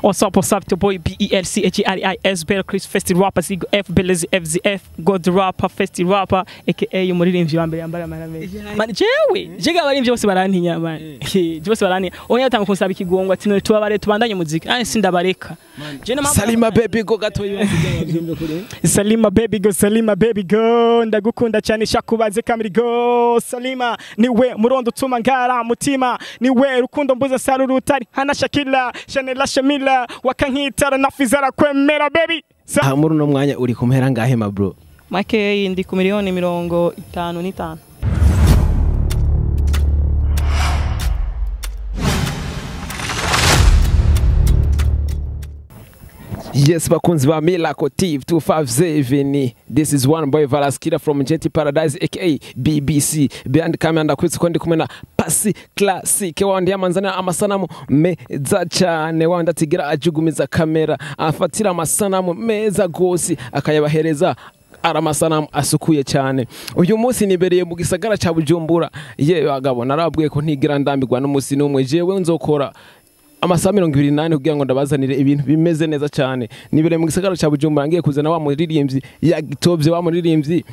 What's up, what's up, your boy B-E-L-C-H-R-I-S, Bell Chris Festi Rapper, Zigo F, Belezi FZF, God Rapper, Festi Rapper, aka umuririmbyi wa mbere yambara amahera menshi. Man, jewe, jega abaririmbyi bose barantinya man. Bose barantinya. Oya yatanga kunsaba ikigongo ati none tubabare tubandanye muziki. Ah sindabareka. Salima baby go gato Salima baby go, Salima baby go, ndagukunda cyane shakubaze kamiri go. Salima niwe murondo utuma ngara mutima, niwe rukundo mbuza sarurutari hana Shakila, Shanela Shamila, wakankitara nafizara kwemera baby. Aha muri no mwanya uri kumhera ngahe ma bro? Make ndi ku miliyoni 55. Yes, bakunzi ba Miracle TV 257. This is one boy Valaskira from Jetty Paradise aka BBC. Behind camera ndakwitse ko ndi kumwe na Pasi Classic wandi yamanzana amasanamu meza cyane, wandi atigira ajugumiza kamera afatira amasanamu meza gosi akayabahereza aramasanamu asukuye cyane. Uyu munsi nibereye mu gisagara ca Bujumbura. Ye bagabo narabwiye ko ntigira ndambirwa n'umunsi n'umwe, jewe nzokora amasaha 28 kugira ngo ndabazanire ibintu bimeze neza cyane. Nibere mu gisagara ca Bujumbura ngiye kuzana wa muririmbyi yagitovye, wa muririmbyi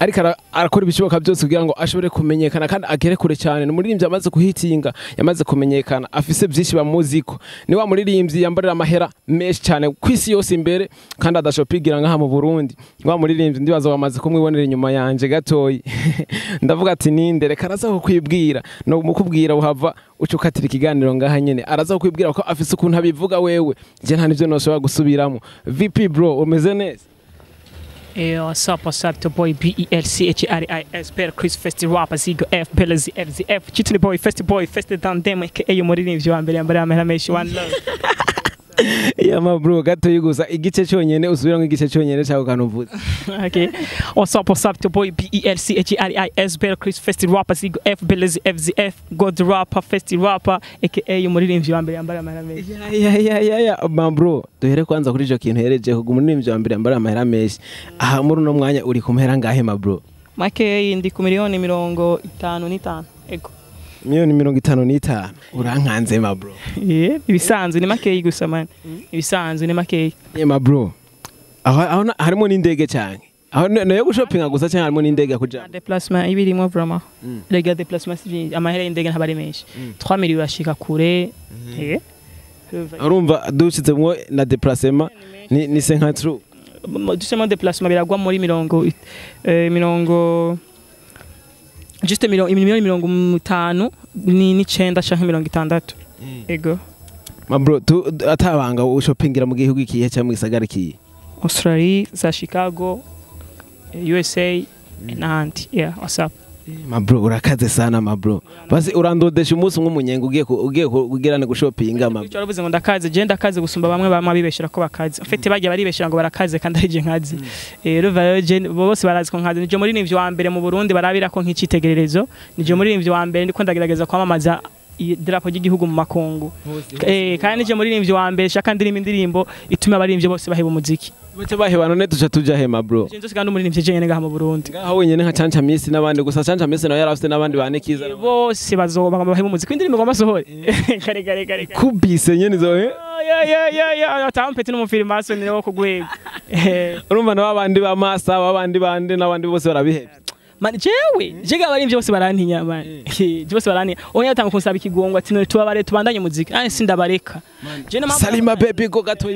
ariko arakora ibishoboka byose kugira ngo ashobore kumenyekana kandi agere kure cyane. Ni umuririmbyi amaze kuhitinga, yamaze kumenyekana, afise byinshi bamuziko. Ni wa muririmbyi yambarira amahera menshi cyane kwisi yose imbere kandi adashopigira ngaha mu Burundi. Wa muririmbyi ndibaza bamaze kumwibonera inyuma yanje gatoyi. Ndavuga ati ninde, reka araza kukwibwira no mukubwira uhava ucukatira ikiganiro ngaha nyene. Araza kukwibwira ko afise ukuntu abivuga wewe, je nta nivyo noshobora gusubiramo. VP bro, umeze neza? Hey, what's up, your boy B-E-L-C-H-R-I-S, Bell Chris Festi Rapper, Zigo F, Belezi FZF, Chitney Boy, Festi Boy, Festi Down Dem, aka umuririmbyi wa mbere yambara amahera menshi, one love. Yeah ma bro, gato yigusa igice cyonyene usubira ngo igice cyonyene cyako kanuvuze. Okay. What's up, your boy B-E-L-C-H-R-I-S, Bell Chris Festi Rapper, Zigo F, Belezi FZF, God Rapper, Festi Rapper, aka umuririmbyi wa mbere yambara amahera menshi. Yeah ma bro, duhere kwanza kuri ico kintu hereje ko umuririmbyi wa mbere yambara amahera menshi. Aha muri no mwanya uri kumhera ngahe ma bro? Make ndi ku miliyoni 55. Ego. Miliyoni 55 urankanze ma bro. Ibisanzwe ni makeyi gusa man. Ibisanzwe ni makeyi. Yeah ma bro. Aho harimo n'indege cyane. Aho nayo gushopinga gusa cyane harimo n'indege kuja. Déplacement ibirimo vraiment. Les gars déplacement si amahera y'indege ntabari menshi. 3 millions ashika kure. Urumva dushizemwo na déplacement ni 53. Justement déplacement biragwa muri mirongo juste miliyoni 59 canke 60. Ego. Ma bro, tu atabanga ushoppingira mu gihugu ikihe cyangwa mu gisagara ikihe? Australia, za Chicago, USA n'ahandi. Yeah, what's up? Ma bro, urakaze sana ma bro. Basi urandodesha umunsi nk'umunyenga ugiye kugirana gushopinga ma. Icyo aravuze ngo ndakaze, je ndakaze gusumba bamwe bamwe bibeshera ko bakaze. Mfite bajya baribeshera ngo barakaze kandi ari je nkaze. Rero je bose barazi ko nkaze. Nije muri nivyo wa mbere mu Burundi barabira ko nk'icitegererezo. Nije muri nivyo wa mbere ndiko ndagerageza kwamamaza idarapo ry'igihugu mu makungu. Kandi nije muri nivyo wa mbere shaka ndirimba indirimbo ituma abarimvye bose baheba umuziki. Bace baheba none tuca tuja hema bro. Je nzose kandi umuririmbyi je nyene ngaha mu Burundi. Ngaho wenyene nka Canca Misi n'abandi gusa Canca Misi nawe yarafite n'abandi banekiza. Bose bazoba baheba umuziki indirimbo ngo basohore. Kare kare kare. Kubise nyene zo Ya atampeti n'umufirmaso ni wo kugwego. Urumva nabo ba masa abandi bande n'abandi bose barabihebye. Man, jewe jega abarimvye bose barantinya man. Bose barantinya. Oya yatanga kunsaba ikigongo ati none tubabare tubandanye muziki. Ah sindabareka. Salima baby go gato.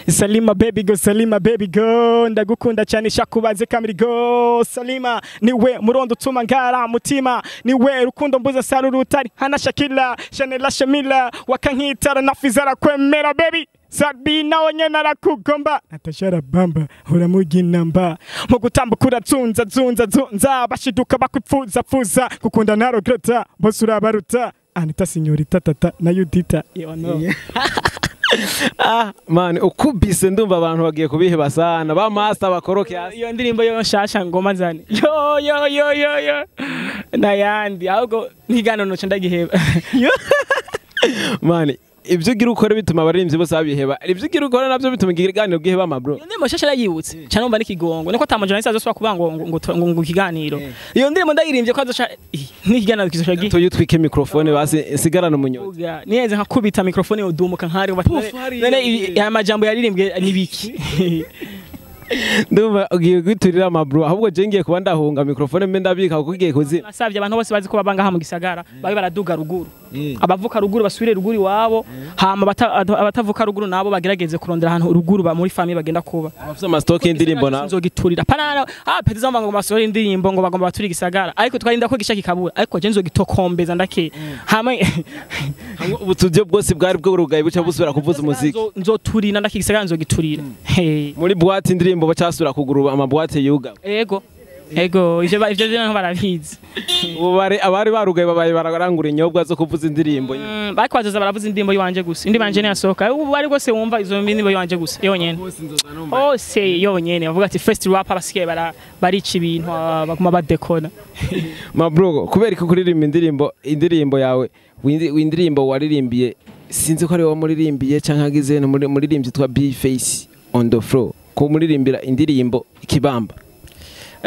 Salima baby go, Salima baby go, ndagukunda cyane shakubaze kamiri go. Salima niwe murondo utuma ngara mutima, niwe rukundo mbuza sarurutari hana Shakila, Shanela Shamila, wakankitara nafizara kwemera baby. Sabina wonyene arakugomba Natasha Rabamba uramuginamba mu gutambukura zunza zunza zunza bashiduka bakwipfuza pfuza gukunda narogreta bose urabaruta Anita signorita tata na Judita. Ah man, ukubise ndumva abantu bagiye kubiheba sana ba master bakoroke iyo ndirimbo yo nshasha ngoma zane yo yo yo yo yo nayandi ahubwo ntigano noce ndagiheba. Man, Ibyo ugira ukora bituma abaririmbyi bose babiheba, ibyo ugira ukora nabyo bituma ikiganiro giheba, ma bro. Iyo ndirimbo nshasha yarayibutse cyane, umva n'ikigongo niko ata journalist azosubira kuvuga ngo ikiganiro, iyo ndirimbo ndayirimbye ko azosha n'ikiganiro kizosha gi Tuyo utwike microphone basi, sigarana umunyota. Uga, niyeze nkakubita microphone yodumuka nkari. Puf, hariya. None aya majambo yaririmbwe nibiki? Ndumva ugiye kwiturira, ma bro. Ahubwo je ngiye kuba ndahunga, microphone mbe ndabika kuko ugiye kuzima. Nasavye abantu bose bazi ko baba ngaha mu gisagara babe baraduga ruguru, abavuka ruguru basubire ruguru iwabo, hama abatavuka ruguru nabo bagerageze kurondera ahantu ruguru ba muri famille bagenda kuba. Abafite ama stock y'indirimbo nabo. Nzogiturira pana peti zamba ngo basohore indirimbo ngo bagomba baturire igisagara, ariko twarinda ko gisha kikabura, ariko je nzogitokombeza ndake hamwe. Hamwe ubutuvyo bwose bwari bw'urugayi buca busubira kuvuza umuziki. Nzoturira ndake igisagara, nzogiturira. Hey. Muri boîte indirimbo bacasubira kugura ama boîte yuga. Ego, ivyo byo barabizi. Ubu bari abari barugaye babaye bararangura inyobwa zo kuvuza indirimbo. Bariko bazoza baravuza indirimbo yiwanje gusa, indirimbo yanje niyasohoka ubu bari rwose wumva izo ndirimbo yiwanje gusa yonyene, hose yonyene bavuga ati first rapper basigaye barica ibintu, baguma badekona. Ma bro, kubera ko kuririmba indirimbo yawe indirimbo waririmbiye, sinzi ko ari wowe muririmbiye canke agize no muririmbyi twa B Face on the floor, ko muririmbira indirimbo Ikibamba.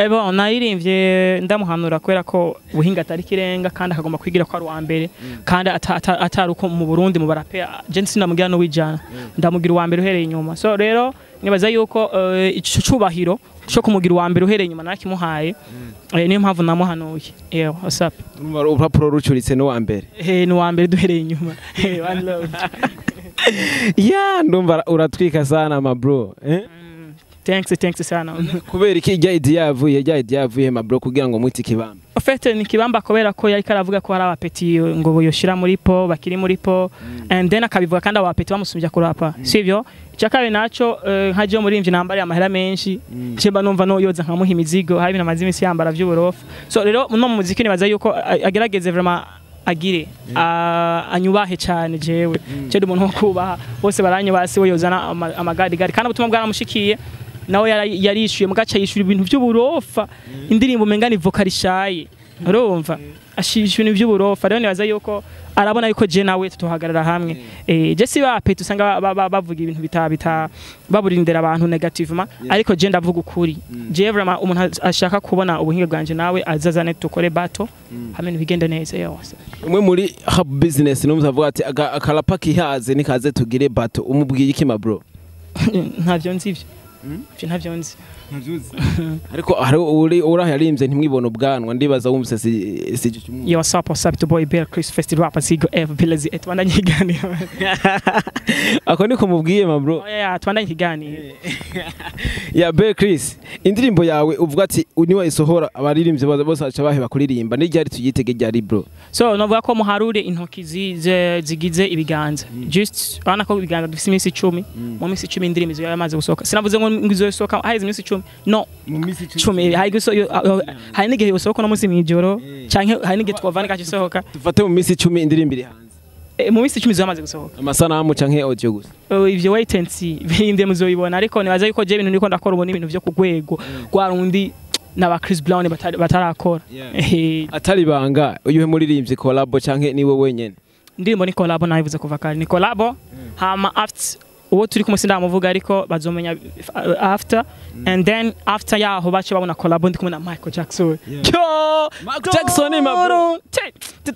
Bon, naririmbye ndamuhanura kubera ko ubuhinga atari kirenga kandi akagomba kwigira ko ari uwa mbere, kandi atari uko mu Burundi mu barape je sinamugira no wijana, ndamugira uwa mbere uhereye inyuma. So rero nibaza yuko ico cubahiro cyo kumugira uwa mbere uhereye inyuma narakimuhaye. Niyo mpamvu namuhanuye. Yewe, what's up? Urumva urupapuro rucuritse n'uwa mbere. Ni uwa mbere duhereye inyuma. One love. Ya, ndumva uratwika sana, ma bro, eh? Thanks, thanks sana. Kubera iki ijya idea yavuye, ma bro, kugira ngo mwite Ikibamba? En fait, ni Kibamba kubera ko yariko aravuga ko hari abapeti ngo yoshira muri po bakiri muri po, and then akabivuga kandi abo bapeti bamusumbya kurapa, sivyo? Icya naco, nka je muririmbyi nambari amahera menshi, je mba numva no yoza nkamuha imizigo, hari ibintu amaze imisi yambara vy'uburofa. So rero no mu muziki nibaza yuko agerageze vraiment agire anyubahe cyane. Jewe je ndi umuntu wo kubaha, bose baranyubaha, si we yozana amagadigadi, kandi ubutumwa bwaramushikiye nawe yarishyuye mugaca yishyura ibintu by'uburofa, indirimbo umenga ni vocal ishaye, urumva ashisha ibintu by'uburofa. Rero nibaza yuko arabona yuko je nawe tuhagarara hamwe. Je si ba peti usanga bavuga ibintu bita bita baburindira abantu negativement, ariko je ndavuga ukuri. Je vraiment umuntu ashaka kubona ubuhinga bwanje nawe azazane tukore battle hamwe bigende neza yose. Umwe muri hub business numva avuga ati akarapa kihaze nikaze tugire battle, umubwiye iki, ma bro? Ntavyo nzi ivyo. Ivyo ntavyo nzi. Ariko hari uri uraho yarimbye ntimwibone ubwanwa, ndibaza wumvise si si. Yo, what's up, what's up, the boy Bear Chris Festival Rapper Zigo F Bilazi, tubandanye ikiganiro. Ako niko mubwiye, ma bro? Oh, yeah, tubandanye ikiganiro. Ya Bear Chris, indirimbo yawe uvuga ati niwa isohora abaririmbyi bose baca baheba kuririmba, ni ryari tuyitege, ryari, bro? So novuga ko muharure intoki zigize ibiganza, just urabona ko ibiganza dufise iminsi 10. Mu minsi 10 indirimbo izo yamaze gusohoka. Sinavuze ngo izosohoka haheze iminsi 10, no. Mu minsi 10 hari hari n'igihe yosohoka no munsi mw'ijoro, canke hari n'igihe twavana ikaca. Dufate mu minsi 10 indirimbo iri hanze. Mu minsi 10 izo yamaze gusohoka. Amasanamu canke audio gusa? Oh, ivyo wait and see, binde muzoyibona, ariko nibaza yuko je ibintu ndiko ndakora ubu ni ibintu vyo ku rwego rwa rundi n'aba Chris Brown batarakora. Atari ibanga, uyuhe muririmbyi collabo canke niwe wenyene? Indirimbo ni collabo, nabivuze kuva kare, ni collabo. Hama after uwo turi kumwe sindamuvuga, ariko bazomenya after, and then after yaho bace babona collabo ndi kumwe na Michael Jackson. Yo. Michael Jackson, ma bro. Dun,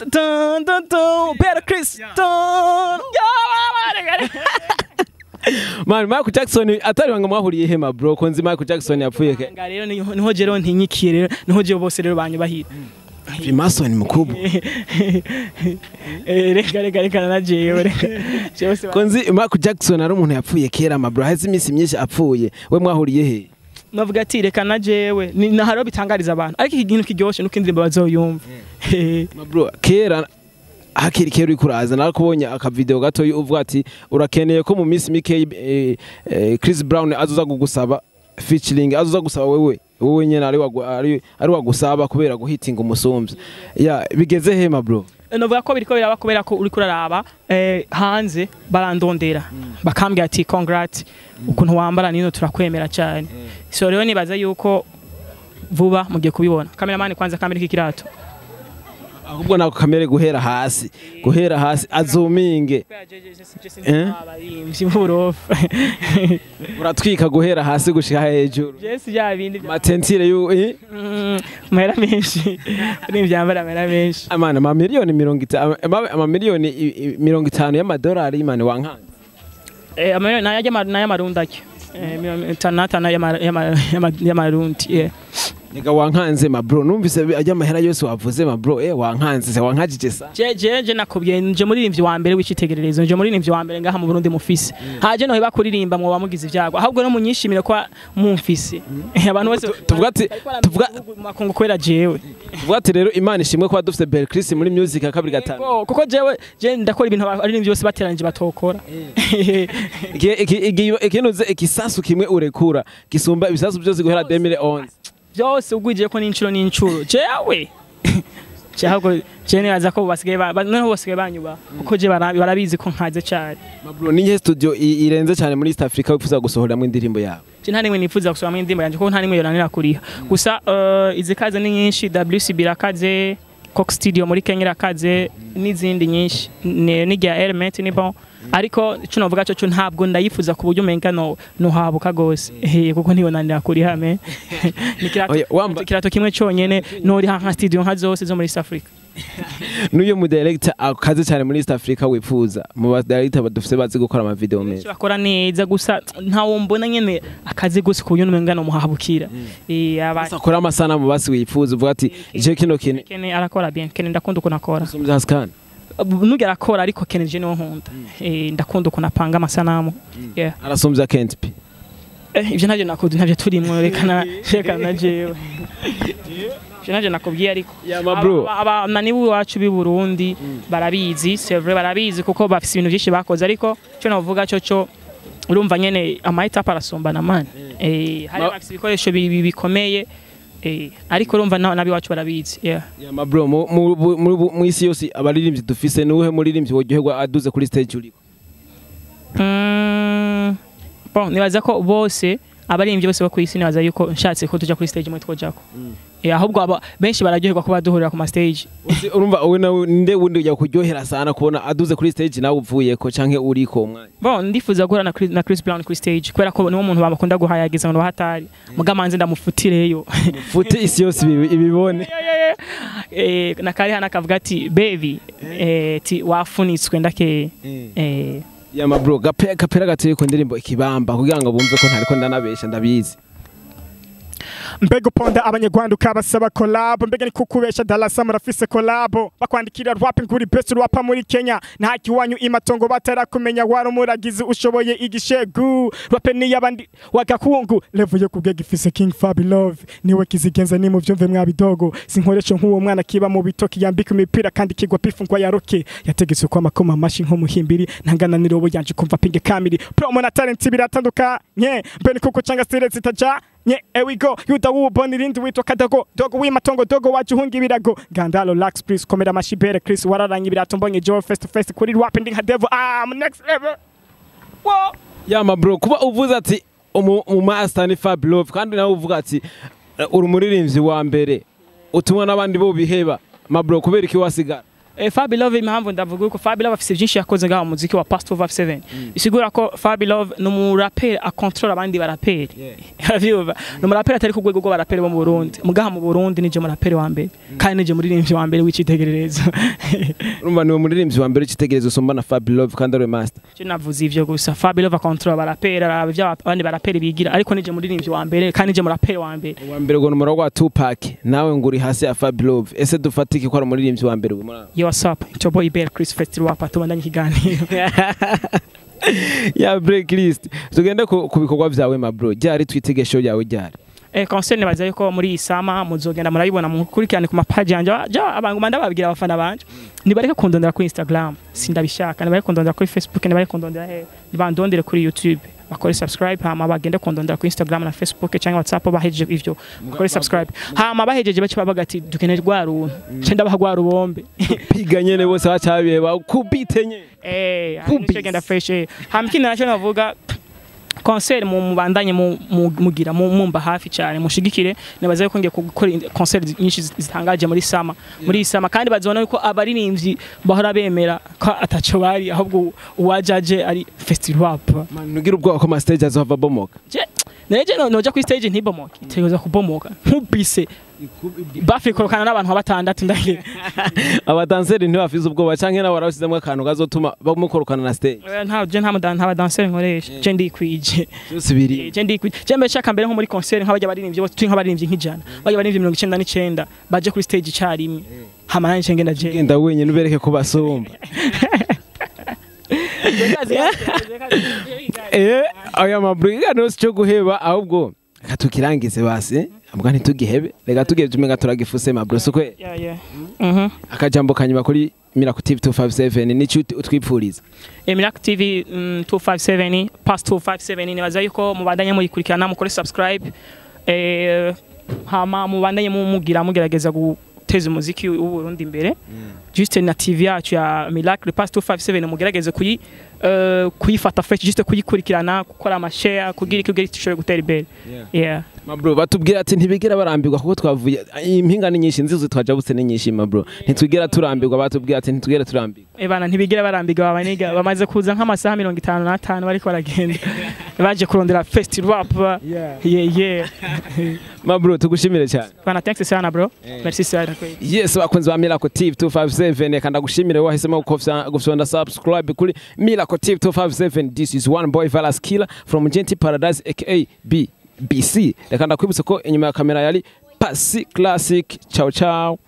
dun, dun, Better Chris dun. Yo. Man, Michael Jackson atari ibanga, mwahuriye he, ma bro, ko nzi Michael Jackson yapfuye ke? Nga rero niho je rero ntinyikiye, rero niho je bose rero banyubahira. Freemason mukubwa. Reka reka reka, na jewe reka jewe se. Ko nzi Michael Jackson ari umuntu yapfuye kera, ma bro, haheze iminsi myinshi apfuye, we mwahuriye he? Navuga ati reka na jewe ni na hariho bitangariza abantu, ariko iki kintu kiryoshe nuko indirimbo bazoyumva. Ma bro, kera hakiri kera uriko uraza narakubonye akavideo gato uvuga ati urakeneye ko mu minsi mike Chris Brown azoza kugusaba featuring, azoza gusaba wewe nyene ari wagusaba kubera guhitinga umusumbyi ya bigeze he, ma bro? Navuga ko biriko biraba kubera ko uriko uraraba hanze barandondera bakambwira ati congrats, ukuntu wambara nino turakwemera cyane. So rero nibaza yuko vuba mugiye kubibona. Cameraman, kwanza kamera iki kirato. Ahubwo nako kamere guhera hasi, guhera hasi azuminge. Abarimvyi b'uburofa. Uratwika guhera hasi gushika hejuru. Jesi bya bindi bya Matentire yu amahera menshi. N'imvyambara amahera menshi. Amana ama miliyoni 50, ama miliyoni 50 y'amadolari imana wankanze. Amahera n'ay'amarundi akyo. 55 y'amarundi. Yeah. Nega wankanze ma bro, numvise ajya amahera yose wavuze ma bro, wankanze se wankajije sa. Je nakubwiye nje muririmbyi wa mbere w'icitegererezo, nje muririmbyi wa mbere ngaha mu Burundi mufise. Haje no heba kuririmba mwo bamugize ibyago. Ahubwo no munyishimire kwa mumfise. Abantu bose Tuvuga ati tuvuga makungu kwera jewe. Tuvuga ati rero Imana ishimwe kwa dufite Bel Chris muri music ya 2.5. Kuko jewe je ndakora ibintu abaririmbyi bose bateranje batokora. Ikinuze ikisasu kimwe urekura kisumba ibisasu byose guhera 2011. Byose ugwigiye ko n'inshuro n'inshuro jewe cyahubwo je nibaza ko basigaye noneho basigaye banyuba kuko je barabizi ko nkaze cyane. Mabro, ni studio irenze cyane muri East Africa wifuza gusohoramo indirimbo yawe? Je nta nimwe nifuza gusohoramo indirimbo yanje kuko nta nimwe yoranira kuriha. Gusa izikaze ni nyinshi, WCB irakaze, Coke Studio muri Kenya irakaze n'izindi nyinshi n'irya Element ni bon. Ariko ico novuga cyo ntabwo ndayifuza ku buryo umenga no habuka gose kuko ntibonanira kuri hame. Ni kirato kimwe cyonyene nori nka studio nka zose zo muri East Africa. Nuyo mu director akaze cyane muri East Africa wifuza mu ba director badufise bazi gukora ama video meza bakora neza gusa ntawo mbona nyene akaze gose ku buryo umenga no muhabukira. Aba akora amasana mu basi wifuza uvuga ati je kino kintu Kene arakora bien, Kene ndakunda ukuntu akora. Haskan nugera akora ariko Kene je niwo nkunda. Ndakunda ukuntu apanga amasanamu. Yeah. Arasumbya Kent P. Ivyo ntavyo nakundi ntavyo turimwo rekana rekana jewe. Ivyo ntavyo nakubwiye ariko abanani wacu b'i Burundi barabizi, c'est vrai barabizi kuko bafise ibintu byinshi bakoze ariko cyo navuga cyo urumva nyene amahita arasombana man. Hari bafise ibikoresho bikomeye. Ariko urumva nabi wacu barabizi. Yeah. Yeah ma bro, mu isi yose abaririmbyi dufise nuhe muririmbyi woryoherwa aduze kuri stage uriko? Bon, nibaza ko bose abaririmbyi bose bo ku isi nibaza yuko nshatse ko tuja kuri stage mwe twojako. Ahubwo benshi bararyoherwa ko baduhurira ku ma stage. Urumva wowe nawe nde wundi ujya kuryohera sana kubona aduze kuri stage nawe uvuyeko canke uriko umwanya? Bon, ndifuza guhura na Chris Brown kuri stage kubera ko niwo muntu bakunda guhayagiza ngo bahatari. Mugamanze ndamufutireyo. Fute isi yose ibibone. Na kari hana kavuga ati baby ti wafunitswe ndake. Ya ma bro, gapera gateye ku ndirimbo ikibamba kugira ngo bumve ko ntariko ndanabesha ndabizi. Mbega uponda abanyarwanda ukabasaba collab, mbega ni kukubesha Dallas murafise collab, bakwandikira rap nguri best rapa muri Kenya, nta kiwanyu imatongo batarakumenya warumuragizi ushoboye igishegu rap ni yabandi wagakungu level yo kubwega ifise King Fabi Love niwe kizigenza ni mu vyumve mwabidogo sinkoresho nkuwo mwana kiba mu bitoki yambika imipira kandi kigwa pifungwa yaroke yategetse ko amakoma amashi nko muhimbiri ntangana nirobo yanje kumva pinge kamiri promo na talent biratandukanye mbe ni kuko cyangwa style zitaja nye here we go yuda wubona irindi witwa kadago dogo w'imatongo dogo wacu hunga ibirago gandalo lax please komera amashibere Chris wararanye ibirato mbonye Joe face to face kuri rap ndi nka devil I'm next level. Wo ya ma bro, kuba uvuze ati umu master ni Fab Love kandi nawe uvuga ati uri umuririmbyi wa mbere utumwa n'abandi bo biheba ma bro, kubera iki wasigara? Fabi Love impamvu ndavuga uko Fabi Love afise byinshi yakoze ngaho mu muziki wa Past 257 isigura ko Fabi Love ni umuraperi akontrola abandi baraperi. Aravyumva ni umuraperi atari ku rwego rw'abaraperi bo mu Burundi mugaha mu Burundi nije muraperi wa mbere kandi nije muririmbyi wa mbere w'icitegererezo. Urumva ni umuririmbyi wa mbere w'icitegererezo usumba na Fabi Love kandi ari master. Je navuze ivyo gusa Fabi Love akontrola abaraperi araba ivyo abandi baraperi bigira ariko nije muririmbyi wa mbere kandi nije muraperi wa mbere. Wa mbere ngo numero wa Tupac nawe nguri hasi ya Fabi Love ese dufatike ko ari umuririmbyi wa mbere muri Yo what's up? It's your boy Bel Chris Festival hapa tubandanye ikiganiro. Ya break list. Tugende ku bikorwa vyawe ma bro. Ryari twitege show yawe ryari? Concert nibaza yuko muri isama muzogenda murayibona mukurikirane ku mapaji yanje. Ja abanguma ndababwira abafana banje. Nibareke kundondera kuri Instagram, sindabishaka. Nibareke kundondera kuri Facebook, nibareke kundondera he. Nibandondere kuri YouTube. Bakore subscribe hama bagende kundondera kuri Instagram na Facebook cyangwa WhatsApp bahejeje ivyo. Bakore subscribe. Hama bahejeje bace babaga ati dukeneye rwa runtu. Cyo ndabaha rwa rubombe. Piga nyene bose bacabiye bakubite nyene. Genda fresh. Hama ikindi nacyo navuga Concert mu mubandanye mugira mumba hafi cyane, mushigikire. Nibaza yuko ngiye gukora concert nyinshi zitangaje muri summer, muri iyi summer, kandi bazobona yuko abaririmbyi bahora bemera ko ataco bari, ahubwo uwajaje ari festival. Man, nugira ubwoba ko ama stage azohava abomoka? Je neje noja kuri stage ntibomoke, itegereza kubomoka nkubise bafikorokana n'abantu nka batandatu ndahe. Abadanseri ntibafise ubwoba, canke nawe warabashizemwo akantu kazotuma bamukorokana na stage? Nta je nta badanseri nkoresha, je ndikwije. Byose biri Je ndikwije. Je mbere shaka mbere nko muri concert nk'abajya baririmbyi bose, turi nk'abaririmbyi nk'ijana, bajya baririmbyi 99 baje kuri stage icarimwe, hama nanje ngenda je. Genda wenyine ubereke ko basumba. Aya mabro, no cyo guheba, ahubwo reka tukirangize basi, ambwa ntitugihebe, reka tugihebe, umenga turagifuse, mabro, siko? Yeah. Akajambo kanyuma kuri Miracle TV 257, nico utwipfuriza? Miracle TV 257, pass 257, nibaza yuko mubandanye muyikurikirana, mukore subscribe, hama mubandanye mugira mugerageza guteza umuziki w'u Burundi imbere. Juste na TV yacu ya Miracle Pass 257, mugerageze kuyifata fresh, juste kuyikurikirana, gukora ama share, kugira iki, kugira dushobore gutera imbere. Yeah. Mabro, batubwira ati ntibigera barambirwa, kuko twavuye impinga ni nyinshi, nzizo twajabutse ni nyinshi, mabro, ntitwigera turambirwa. Batubwira ati ntitwigera turambirwa. Ebana, ntibigera barambirwa. Babaniga bamaze kuza nk'amasaha 55 bariko baragenda baje kurondera festival. Yeah. Mabro, tugushimire cyane. Bana, thanks sana bro, merci sana. Yes, bakunzi ba Miracle TV 257, reka ndagushimire wahisemo gufyonda subscribe kuri Miracle TV 257. This is one boy Valas Killer from Genty Paradise, aka BBC. Reka ndakwibutsa ko inyuma ya kamera yari Pasi Classic. Ciao ciao.